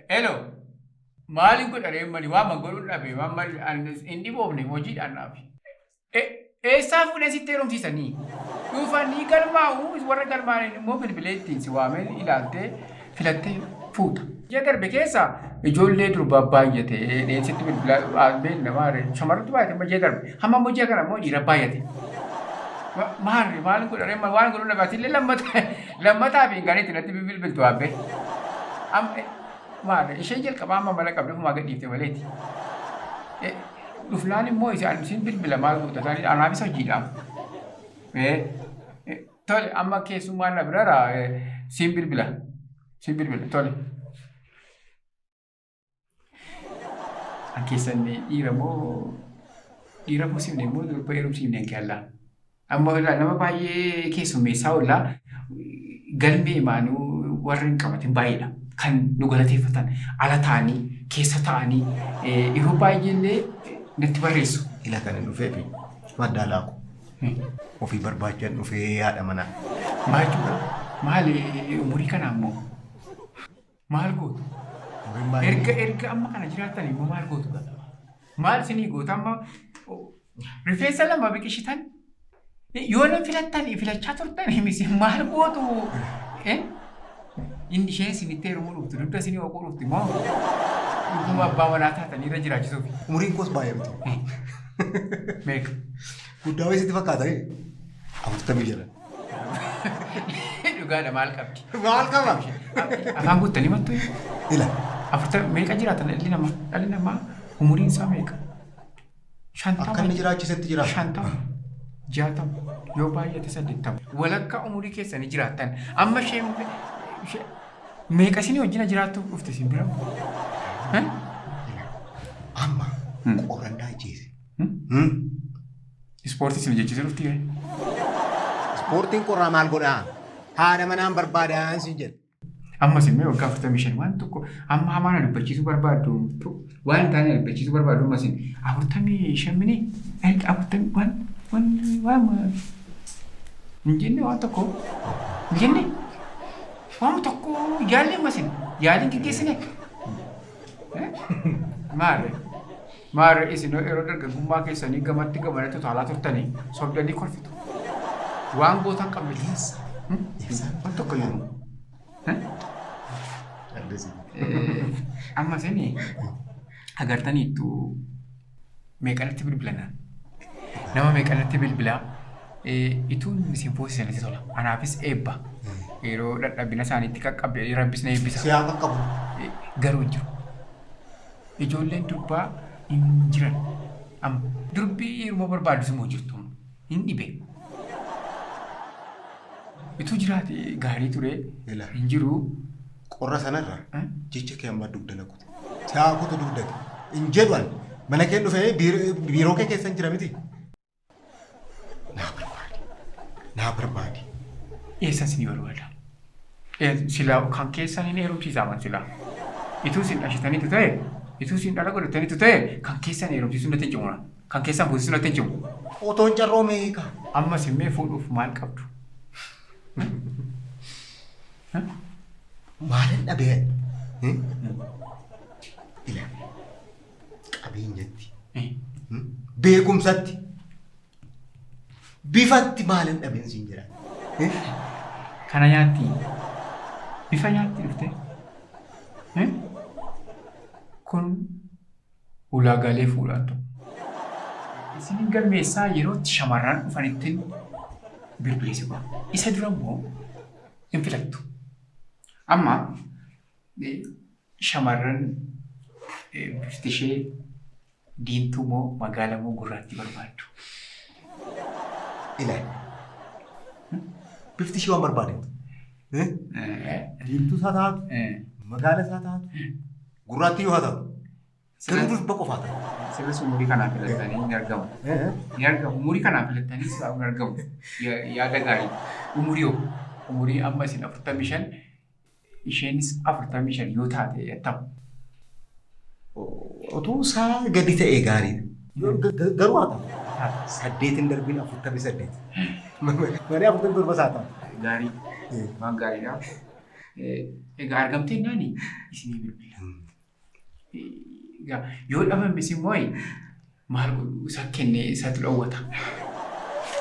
Hello. Maalin godha ree mali waan man godhuun dhabe waan mal hin dhiboofne hojiidhaan dhaabe. Eessaa fuudhee sitti heerumsiisanii? Dhufanii galmaa'u warra galmaa'an immoo bilbilee ittiin si waamee ilaaltee filattee fuuta. Ji'a darbe keessa ijoollee durbaa baay'ate dheessitti bilbilaa beekna maarree shamarrantu baay'ate amma ji'a darbe hamma immoo ji'a kana immoo dhiira baay'ate. Maarree maal godha ree waan godhuun dhabe atillee lammata lammataa fi hin ganeetti natti bilbiltu abbee. Maarree isheen jalqabaa amma mala qabdi ofumaa gadhiifte maleeti. Dhufnaan immoo isaan isin bilbila maal goota isaanii anaafis hojiidha. Tole amma keessummaan na biraara siin bilbila. Siin bilbila tole. An keessan dhiira moo dhiira fuusifne immoo durba heerumsiifne an keellaa. Amma ilaa nama baay'ee keessummeessaa oolla. Galmee imaanuu warri hin qabatin baay'eedha. Kan nu galateeffatan ala ta'anii keessa ta'anii yeroo baay'ee illee natti barreessu. Ila kan hin dhufeefi maddaa laaku. Ofii barbaachan dhufee haadha manaa. Maal jechuudha? Maali umurii kanaa immoo? Maal gootu? Umriin baay'ee. Erga erga amma kana jiraattan immoo maal gootu? Maal isinii goota amma rifeensa lama biqishitan yoo nan filattan filachaa turtan misi maal gootu? Eh? Inni isheen isinitti heerumuu dhuftu dugda isinii hooquu dhufti moo dhuguma abbaa manaa taatanii irra jiraachisuuf? Umriin koos baay'ee miti. Meeqa? Guddaa wayii sitti fakkaata. 45. Dhugaadha maal qabdi? Maal qaba? Afaan guuttanii mattu? Ila. Afurtama meeqa jiraatan dhalli namaa? Dhalli namaa umuriin isaa meeqa? 50. Akka inni jiraachisetti jiraata. 50. 60. Yoo baay'ate 80. Walakkaa umurii keessanii jiraattan. Amma isheen meeqa isinii wajjina jiraattuuf dhufte isin bira? Ila. Amma qorannaa jeese. Ispoortii isin hojjechiisuu dhufti ree? Ispoortiin qorraa maal godhaa? Haadha manaan barbaadaan siin jedha. Ammas immoo waggaa 45 waan tokko amma hamaa na dubbachiisuu barbaaddu waan hin taane na dubbachiisuu barbaaddu ammas 45 mini afurtamii waan waan waan hin jenne waan tokko hin jenne waan tokko yaalli ammas yaaliin geggeessine maali? Maarree isinoo yeroo dargaggummaa keessanii gamatti gamanatti utaalaa turtanii sobdanii kolfitu. Waan gootan qabdu. Eessa? Eessa? Waan tokko yeroo. Callisii. Amma isin agartaniittu meeqanatti bilbilanaan. Nama meeqanatti bilbilaa ituun isin fuusisanitti tola. Anaafis eebba. Yeroo dadhabina isaaniitti qaqqabde rabbis na eebbisa. Si haa qaqqabu. Garuu hin jiru. Ijoolleen durbaa hin jiran amma. Durbi yeruma barbaaddu immoo jirtu amma. Hin dhibe. Ituu jiraate gaarii ture. Ila. Hin jiru. Qorra sanarra Eh? jecha kee amma dugda na kute. Si haa kutu dugda kee. Hin jedhu ani. Mana kee dhufee biiroo kee keessa hin jira miti. Naa barbaadi. Naa barbaadi. Eessan isinii barbaada? Silaa kan keessan hin heerumsiisa aman silaa. Ituu isin dhashitaniitu ta'e, ituu isin dhala godhataniitu ta'e kan keessan heerumsiisuu natti hin cimu. Kan keessan fuusisuu natti hin cimu. Otoon carroomee hiika. Ammas immee fuudhuuf maal qabdu? Maalin dhabee? Ila. Qabeenyatti. Beekumsatti. Bifatti maalin dhabeen siin jedha. Kana nyaatti. Bifa nyaatti dhufte. Kun ulaagaalee fuudhaan ta'u. Isin galmeessaa yerootti shamarran dhufanittiin bilbilee si godha. Isa dura immoo hin filattu. Amma shamarran bifti ishee diimtuu moo magaala moo gurraattii barbaaddu? Ilaali. Bifti ishee waan barbaadetu. Diimtuu isaa taatu, magaala isaa taatu, gurraattii yoo haa taatu. Garuu durba qofaa taatu. Sirris umurii kanaa filattanii hin argamu. Hin argamu. Umurii kanaa filattanii silaa hin argamu. Yaada gaarii. Umurii hoo? Umurii amma isin 45 Isheenis 45 yoo taate attam? Otuu isaa gadi ta'ee gaariidha. Garuu haa ta'u. Saddeet hin darbiin 48. Malee 47 isaa ta'a. Gaarii. Waan gaariidha. Egaa argamtee naani isinii bilbila. Egaa yoo dhabames immoo maal godhu isa kennee isatu dhowwata.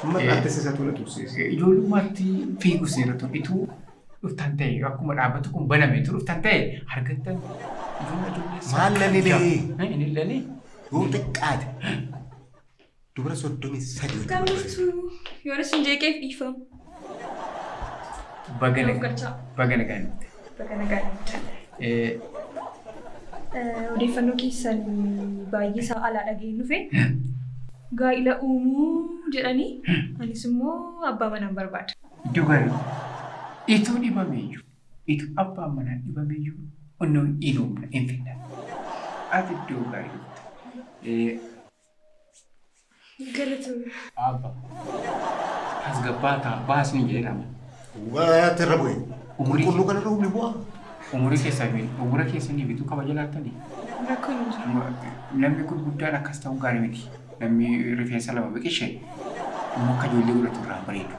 Amma dhaattis isatu na tursiisa. Ijoollummaatti fiigus seera ture. Ituu dhuftan ta'e akkuma dhaabbatu kun baname ituu dhuftan ta'e argattan ijoollee ijoollee. Maal lalilee? Inni lalee. Yoo xiqqaate dubara 33 Akkam jirtu? Yoon isin jeeqeef dhiifama. Baga Of galchaa. Baga nagaan dhufte. Baga nagaan dhufte. Odeeffannoo keessan baay'ee isaa alaa dhageen dhufe. Gaa'ila uumuu jedhanii anis immoo abbaa manaan barbaada. Iddoo gaarii. Ituu dhibameeyyuu, ituu abbaan manaa dhibameeyyuu onnoo hin uumna hin finna. Ati iddoo gaarii dhufte. Galatoomii. Abba. Tasgabbaa ta'a baasni jedhama. Waati irra bu'e. Umurii- Qulqulluu kanarra humni bu'aa. Umurii keessanii umura keessanii bituu kabaja laattanii. Rakkoon hin jiru. Namni gurguddaan akkas ta'uun gaarii miti. Namni rifeensa lama biqilche immoo akka ijoollee godhatu irraa bareedu.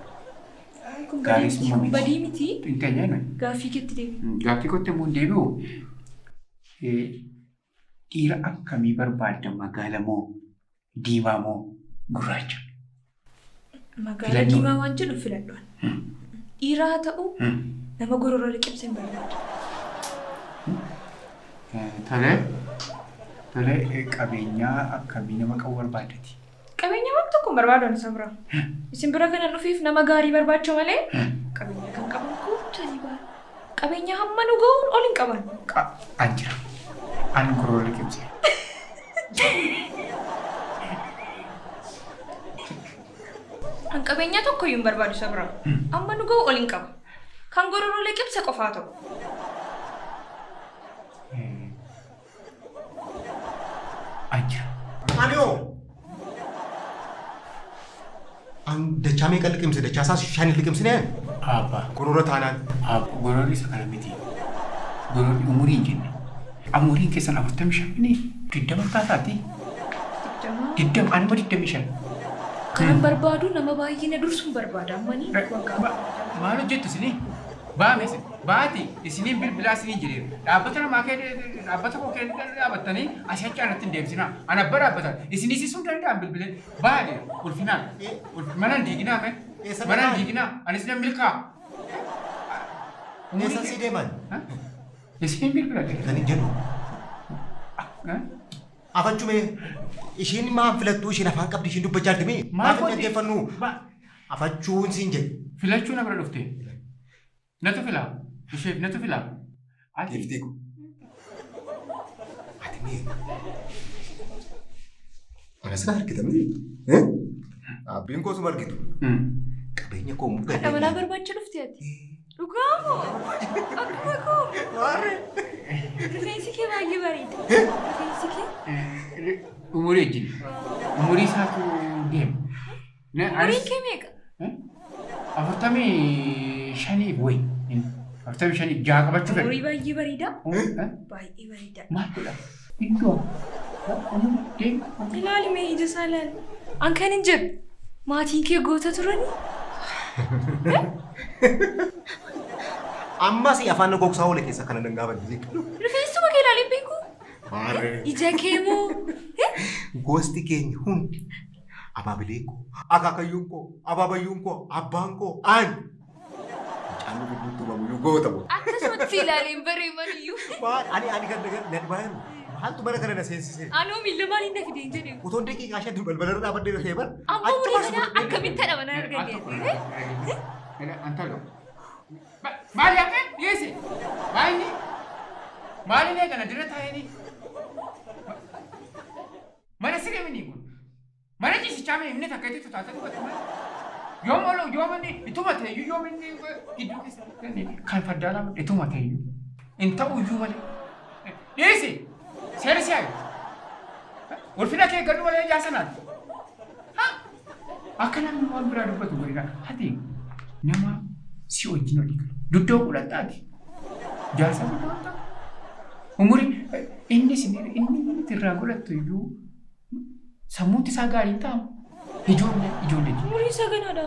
Kun badii Gaarii miti. summa Kun miti. badii miti. Hin ta'e jennu. Gaaffii keetti deebi. Gaaffii kootti immoo hin deebi'u. Dhiira akkamii barbaadda magaala moo diimaa moo gurraacha? Magaala Filannoo. diimaa waan jedhu filadhu. Dhiira haa ta'u nama gorora liqimse hin barbaadu. Tole tole qabeenyaa akkamii nama qabu barbaaddati? Qabeenya waan tokko hin barbaadu ani isa bira. Isin bira kanan dhufeef nama gaarii barbaacha malee qabeenya kan qaban guutanii baala. Qabeenya hamma nu ga'uun ol hin qaban. An jira. An gorora liqimse. An qabeenya tokko iyyuu hin barbaadu isa bira. Amma nu ga'u ol hin qaba. Kan gororoo liqimse qofaa ta'u. An jira. Ani hoo? An dachaa meeqa liqimse? Dachaa isaas shan liqimsine? Abba. Gorora taanaan. Abba gororri isa kana miti. Gororri umurii hin jenne. Umuriin keessan 45 mini 20 taataati. 20. 20 anuma 25. Kanan barbaadu nama baay'ee na dursuun barbaada. Ammanii waggaa. Maal hojjettu isinii? Baame isin. Baati isiniin bilbilaa isiniin jedheera. Dhaabbata namaa kee dhaabbata koo kee dhaabattanii asii achi anatti hin deebisinaa. An abba dhaabbatan. Isinii siisuu danda'an bilbilee. Baali ulfinaan. Mana hin diiginaa mee? Eessa Mana hin deeman? diiginaa. Anis nan milkaa. Eessa si deeman? Isiniin bilbila jedhe. Kan hin jedhu. Afachumee ishiin maal filattuu ishiin afaan qabdi ishiin dubbachaa jirti mii? Maal Maaf hin gooti? dhaggeeffannu? Afachuun siin jedhe. Filachuu na bira dhufte. Natu filaa. Isheef natu filaa. Ati. Giiftii ko. Ati mee? Ana sila argita miti? Abbiin koo suma argitu. Qabeenya koo muka. Haadha manaa barbaacha dhufte ati. Dhugaa moo? Akkuma koo. Maarree. Rifeensi kee baay'ee bareeda. Rifeensi kee. Umurii wajjin. Umurii isaatu deema. Umuriin kee meeqa? 45 wayi. 45 jaha qabachuu fedha. Umurii baay'ee bareeda. Baay'ee bareeda. Maal godha? Iddoo. Umurii deema. Ilaali mee ija isaa ilaali. An kan hin jedhu maatiin kee goota turanii? Ammas afaan gogsaa oole keessa kana nan gaafanne. Rifeensuma kee ilaalee hin beeku. Maarree. Ija kee moo? Gosti keenya hundi abaabilee koo, akaakayyuun koo, abaabayyuun koo, abbaan koo, aan. Mucaan nu gidduutti uumamu goota moo. Akkasumatti ilaalee hin bareeman iyyuu. Maal ani ani kan na dhibaa jiru maaltu mana kana na seensisee? Anoo miila maaliin na fide hin jedhe. Utoon daqiiqaa shan balbala irra dhaabadhee dhufee bar. Amma umurii kanaa akkamitti haadha manaa arganne? Antalo. Maal yaaqee dhiyeesse? Maal Maal inni eegana dira taa'anii? Mana siree mini kun. Mana ciisichaa mee inni takka itti tutaatee dubbatu malee. Yoom olu yoom inni ituma ta'eyyuu yoom inni gidduu keessa kan fardaa lama ituma ta'eyyuu. Hin ta'u iyyuu malee. Dhiisi! Seerri si hayu. Ulfina kee eeggadhu malee ijaa sanaati. Akka namni waan biraa dubbatu godhina. Ati nama si wajjin olii galu. Dugda godhadhaati. Jaarsa guddaa ta'u. Umurii inni isin inni inni irraa godhattu iyyuu sammuutti isaa gaarii hin ta'amu. Ijoollee ijoollee. Umurii isaa ganaadha.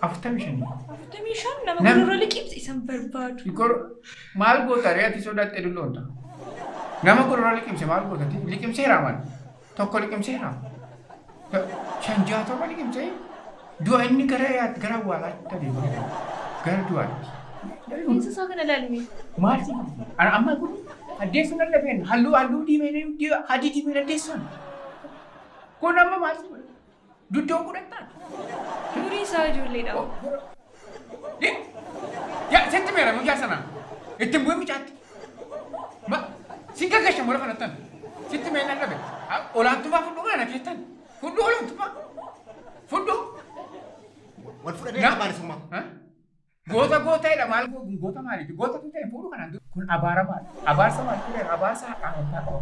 45. 45 nama Nam- gurra liqimse isan barbaadu. Maal goota ree ati sodaattee dulloonta? Nama gurra liqimse maal goota? Liqimseera maal? Tokko liqimseera. Shan ja'a torba liqimsee du'a inni gara gara awwaalaatti adeema. Gara du'aatti. Rifeensa isaa kana ilaalme. Maal si ana amma kun addeessuun lallabeen halluu halluu diimee adii diimee addeessuun. Kun amma maal si duddoon kudhan Umurii isaa ijoolleedha. Yaa sitti meera mucaa sana ittiin bu'ee mucaatti. Ma sin gaggeessan warra kanattan sitti mee nan dhabe olaantummaa fudhuu kana keessan fudhuu olaantummaa fudhuu. Wal fudhadhee qabaan isummaa. Goota goota jedha maal goota maaliiti goota tu ta'e fuudhu kanaan kun abaara maali abaarsa maali ture abaarsa haqaa qaba.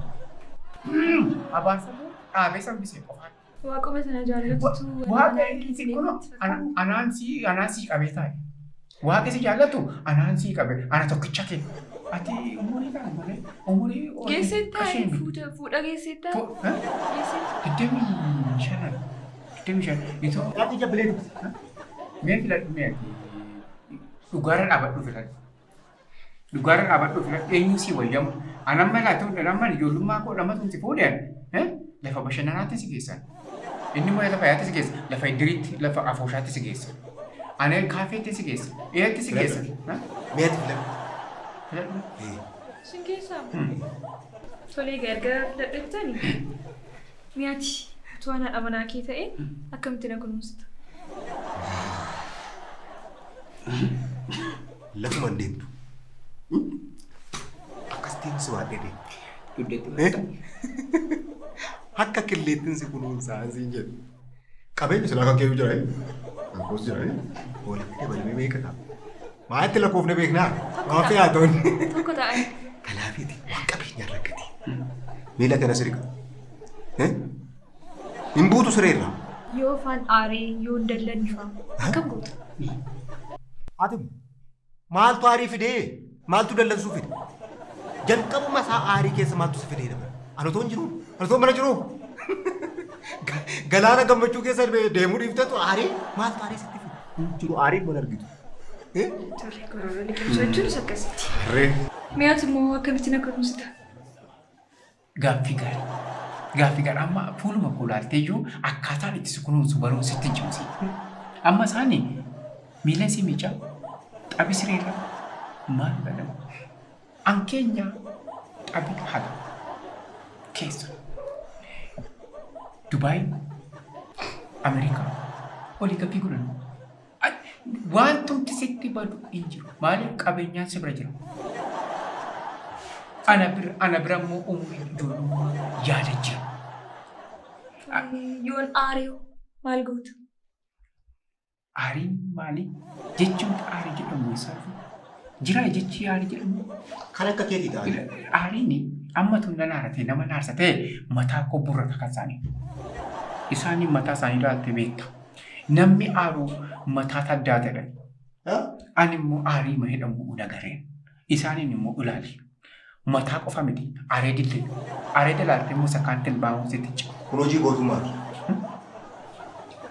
Abaarsa kun dhaabee sambisee qofaan. Waaquma sana jaallatutu. Waaqa inni kun anaan si anaan si qabee taa'e. Waaqa si jaallatu anaan si qabe ana tokkicha kee. Ati umurii kana malee umurii Geessetti taa'e fuudha fuudha geessetti taa'e. Geessetti. 25 25 itoo Ati jabbilee dubbisi. mee filadhu mee ati dhugaarra dhaabadhu filadhu. Dhugaarra dhaabadhu filadhu eenyu si wayyamu. Anamma laatu anamma ijoollummaa koo dhamma tun si fuudhan lafa bashannanaatti si geessan. Inni immoo lafa yaatti si geessa lafa iddiriitti lafa afooshaatti si geessa. Ana kaafeetti si geessa eetti si geessa. Mee ati filadhu. Filadhu. Sin keessaa. Tolee egaa erga filadhettani. Mi'aati utuu ana haadha manaa kee ta'e akkamitti na kunuunsita? Lafuma hin deemtu. Akkasitiin si waadhee deema. Dugdatti. Akka killeettiin si kunuunsaa siin jedhu. Qabeenyi silaa kan keetu jira. Kan koos jira. Walitti dabalamee meeqa ta'a? Maalitti lakkoofne beeknaa? Maaf yaa ta'uun. Tokko ta'an. Kanaafiiti waan qabeenyaan rakkate. Miila kana sirqa. Hin buutu sireerra. Yoo afaan aaree yoo hin dallanne fa'a akkam goota? Ati maaltu aarii fidee? Maaltu dallansuu fide? Jalqabuma isaa aarii keessa maaltu si fidee dabala? Ani otoo hin jiru. Ani otoo mana jiru. Galaana gammachuu keessa deemuu dhiiftetu aarii maaltu aarii sitti fide? Hin jiru aarii mana argitu. Tole gorora liqimsuu jechuunis akkasitti. Harree. Mi'aati immoo akkamitti na kunuunsita? Gaaffii gaarii. Gaaffii gaarii. Amma fuuluma koo ilaaltee iyyuu akkaataan itti si kunuunsu baruun sitti hin cimsi. Amma isaani miila si miicaa xabi sireerra maal godhamu? An keenya xabi haala keessa. Dubaay, Ameerikaa olii gaffii godhan. Wantumti sitti badu hin jiru. Maaliif qabeenyaan si bira jira? Ana bira immoo umurii ijoollummaa yaada jira. Yoon aaree maal goota? Aariin maali? Jechuun aarii jedhamu eessaa dhufe? Jira jechi aarii jedhamu? Kan akka keetii ta'an. Aariin amma tun nan aarate nama naarsa ta'e mataa koo burrata kan isaanii. Isaanii mataa isaanii ilaalte beekta. Namni aaru mataa taddaa ta'edha. Ani immoo aarii ma jedhamu nagareen. Isaaniin immoo ilaali. Mataa qofa miti areedillee. Areeda ilaalte immoo sakkaan tilmaamuu sitti cimu. Kun hojii gootummaati.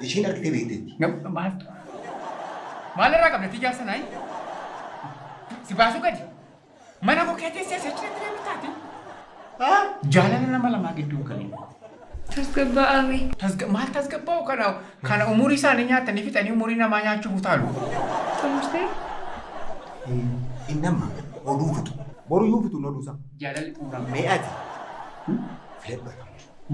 Ishiin argitee beekteetti. Maaltu? Maalirraa qabda tijaa sanaa? Si baasuu gadi. Mana koo kee teessee achi deemu taate. Jaalala nama lamaa gidduu hin galin. Tasgabbaa'ame. Maal tasgabbaa'u kana kana umurii isaanii nyaatanii fixanii umurii namaa nyaachuuf utaalu. Xumurtee? Inni amma oduu fitu. Boruyyuu fitu oduu isaa. Jaalalli xumurame. Mee ati filadhu.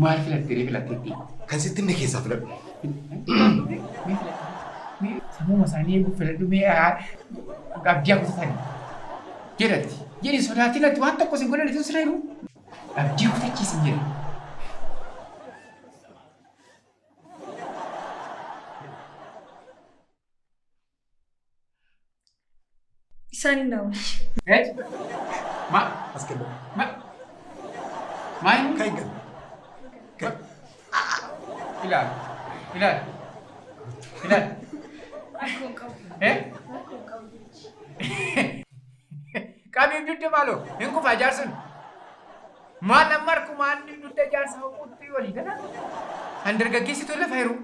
Maal filattee filatteetti? Kan sitti himne keessaa filadhu. Mee filadhu. Mee sammuma isaanii eeguuf filadhu mee abdii kutatanii. Jedhatti. Jedhi sodaatiin ati waan tokko sin godhan isin sirreeru. Abdii kutachiisin jedha. Isaan hin daawwanne. Ma As kennu. ma maal Kan hin galu. ilaali ilaali ilaali. Rakkoo hin qabu. Eh? Rakkoo hin qabu. Qabiif dugda maaloo hin kufa jaarsun. Maal amma harkumaan dugda jaarsa huquutti walii gala. Kan dargaggeessitu lafa jiru.